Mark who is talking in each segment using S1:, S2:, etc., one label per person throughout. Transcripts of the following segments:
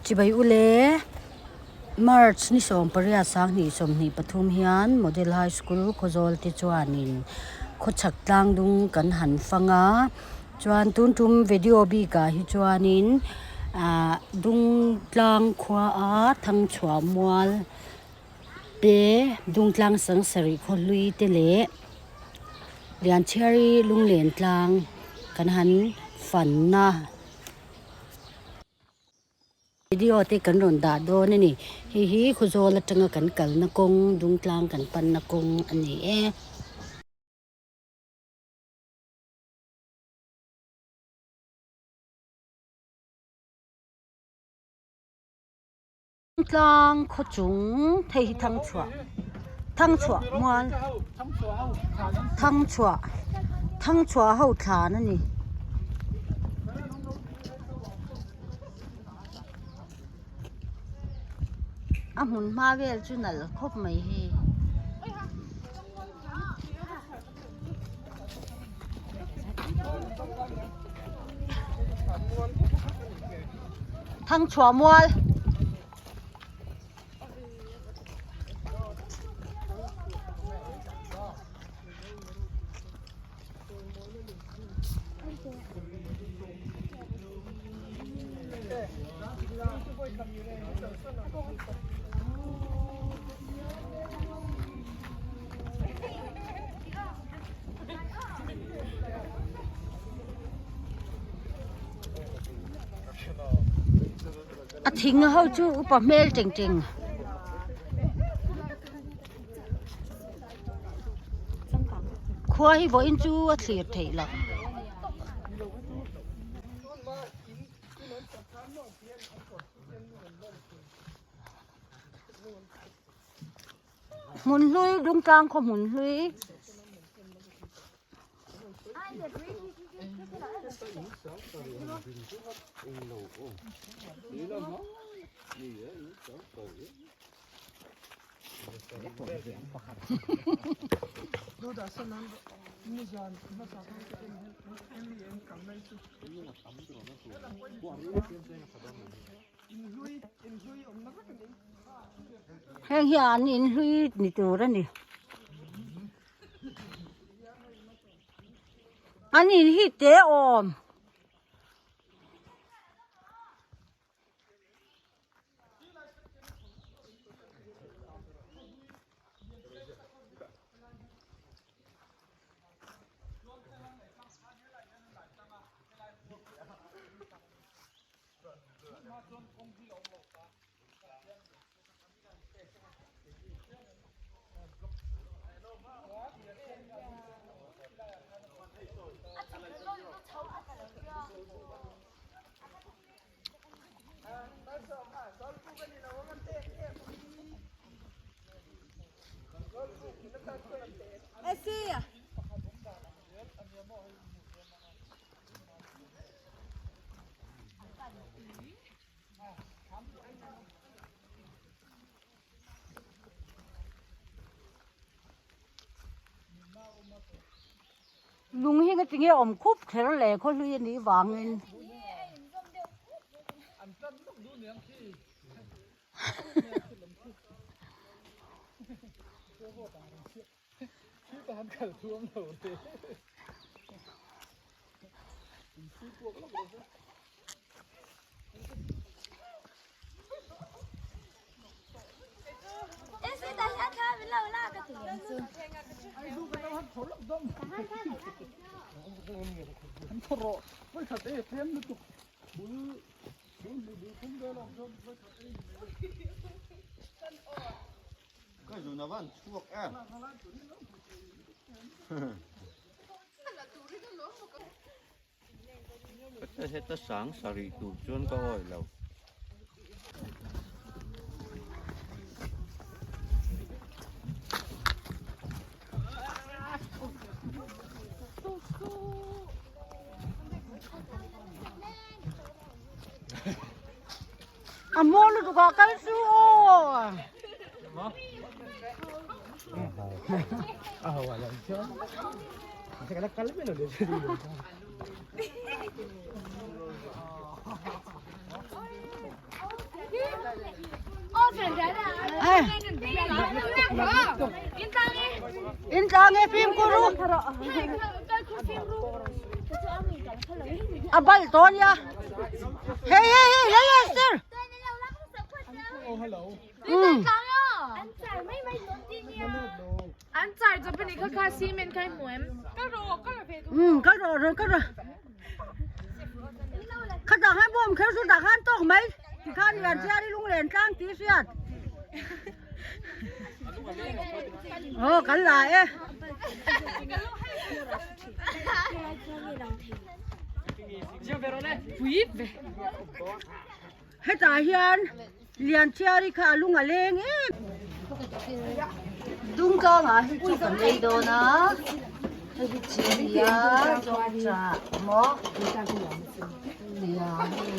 S1: Chibai ule, March ni 18 2023 hian Model High School Khawzawl te chuanin khawchhak tlangdung kan han fang a, chuan tun tum video bikah hi chuanin ah Dungtlang khua a Thangchhuah mual te Dungtlang Sangsarih khawhlui te leh Lianchhiari Lunglen tlang kan han fanna. Video te kan rawn dah dawn a ni. Hei hi Khawzawl atanga kan kalna kawng Dungtlang kan panna kawng a ni e. Tlang khaw chung hei hi Thangchhuah Thangchhuah mual Thangchhuah Thangchhuah ho thlan a ni. A hmun hma vel chu nalh khawp mai hei. Thangchhuah mual. A thing ho chu upa hmel teng teng. Khua hi vawiin chu a thlir theih loh. Hmun hlui Dungtlang khaw hmun hlui. Heng hi an in hlui ni tur a ni. An in hi te awm. Lung hi ngatinge awm khup kher le khaw hlui a nih vangin.
S2: Heta sang sarih tur chuan ka awih lo.
S1: A maw lutuk ah kal chu aw. Hei. In tlang e fimkhur u. A bal tawh ania. Hei hei hei lal Esther. Um. Um kal rawh rawh kal rawh. Khatah khan bawm kher chu tah khan tawk mai tikhan Lianchiari lunglen tlang tih hriat. Aw kan la e. Hetah hian Lianchiari kha a lung a leng em. Dungtlangah hi chu kan lei dawn a, hei hi chi a ni a, zawngṭah maw nia hei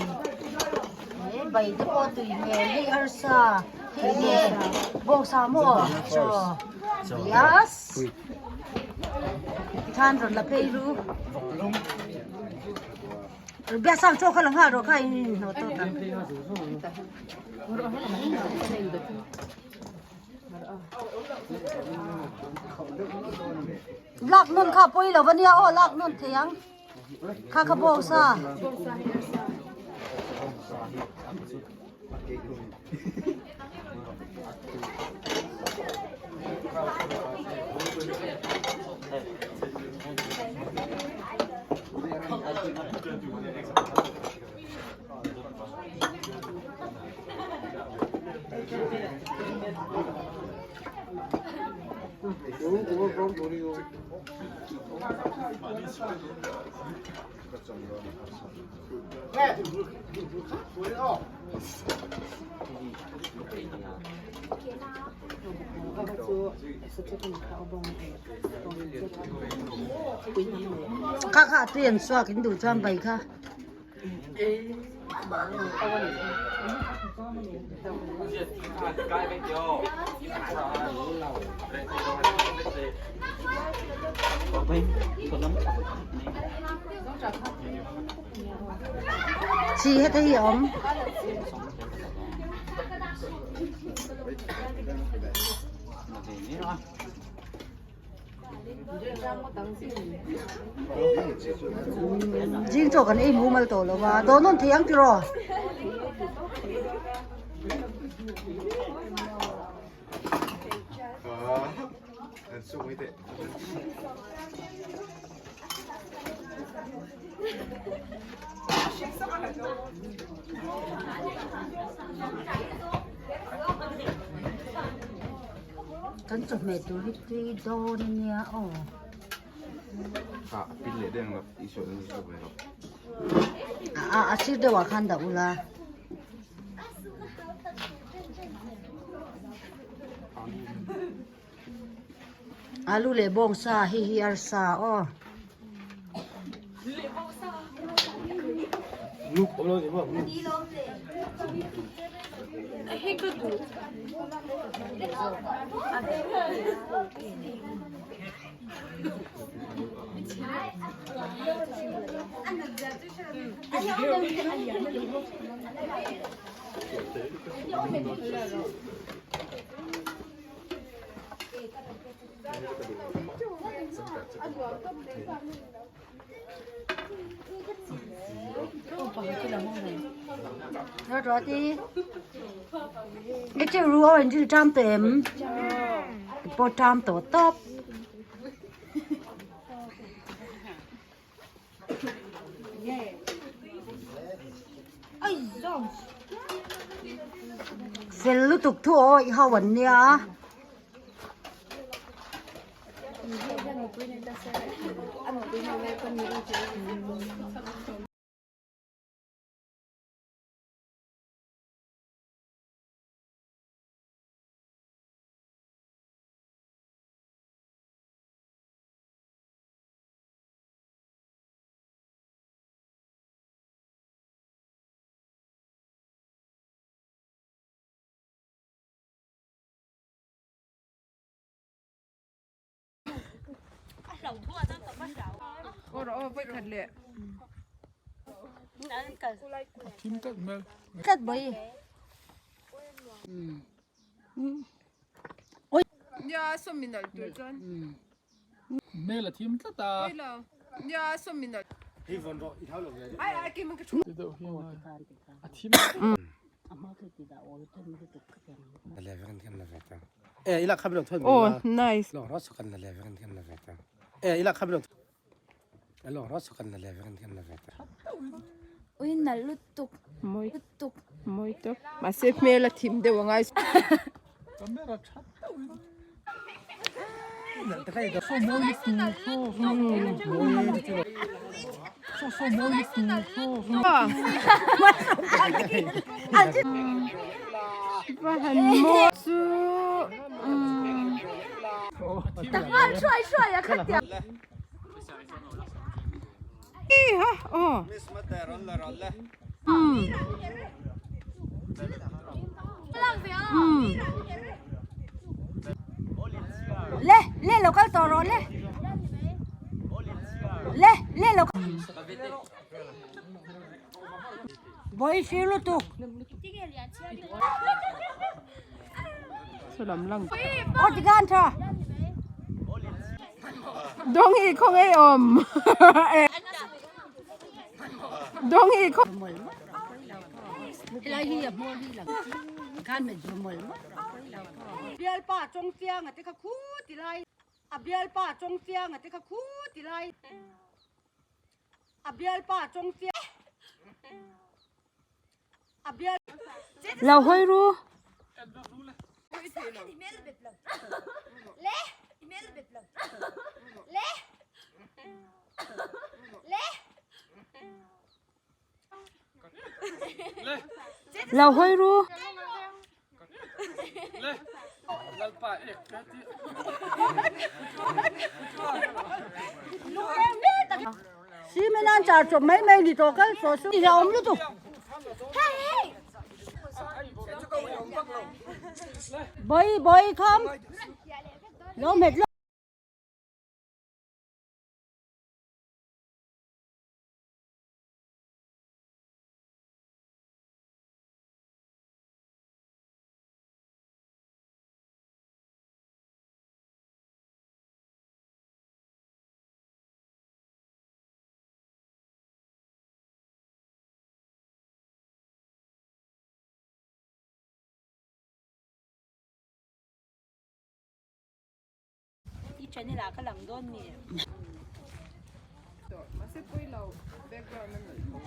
S1: he bai te pawh tui hmel hei arsa hei nge bawngsa maw chaw yes tikhan rawn la phei ru. Biasang chaw kha la nghal rawh kha in inhnawh tawh tak. Lak nawn kha pawi lo ania aw lak nawn thei ang kha kha bawng sa. Kha kha tui an suak in duh chuan bai kha. Chi heta hi a awm. Zing chaw kan ei mumal tawh lo va, dawn nawn thei ang tiraw? Kan chawhmeh tur hi tui dawn ania aw. A a sir deuh ah khan dah ula. Alu leh bawngsa hei hi arsa aw. Cái chiều ru ôi chữ trăm tém po trăm tổ tốp Fel lutuk thu aw i ho an nia. Tlat bai.
S3: Nia sawmin alh tur chuan.
S4: Hmel a thim tlat a.
S3: Pawi lo. Nia sawmin alh.
S5: Hei vawn rawh i hlau lo ve.
S3: Ai ai kim ka thu.
S4: Ti deuh hi a a thim.
S3: Oh nice.
S6: Ui nalh lutuk
S3: Mawi
S6: lutuk.
S3: Mawi tawp. Mahse hmel a thim deuh a ngai.
S4: Camera that deuh in. Saw mawi lutuk saw saw saw mawi lutuk saw saw.
S3: Va han mawi chu.
S6: Takngal hruai hruai a kha tiang.
S1: Le le lo kal tawh rawh le le le lo Vawi sir lutuk.
S3: Salam lang.
S1: Aw tigan tha.
S3: Dong hi khaw ngei awm. Dong hi khaw.
S1: Helai hi a hmawr hi lang. Khan me jumol. Bialpa chong chiang a te kha khu ti lai. A bialpa chong chiang a te kha khu ti lai. A bialpa chong chiang A bial Lo hawi ru. Lo hawi ru. Cement an char chawp mai mai ni tawh kal saw su hi a awm lutuk. Bawi bawi kham lo hmet lo. I channel ah ka lang dawn mi.
S3: Mahse pawilo background a nalh tho.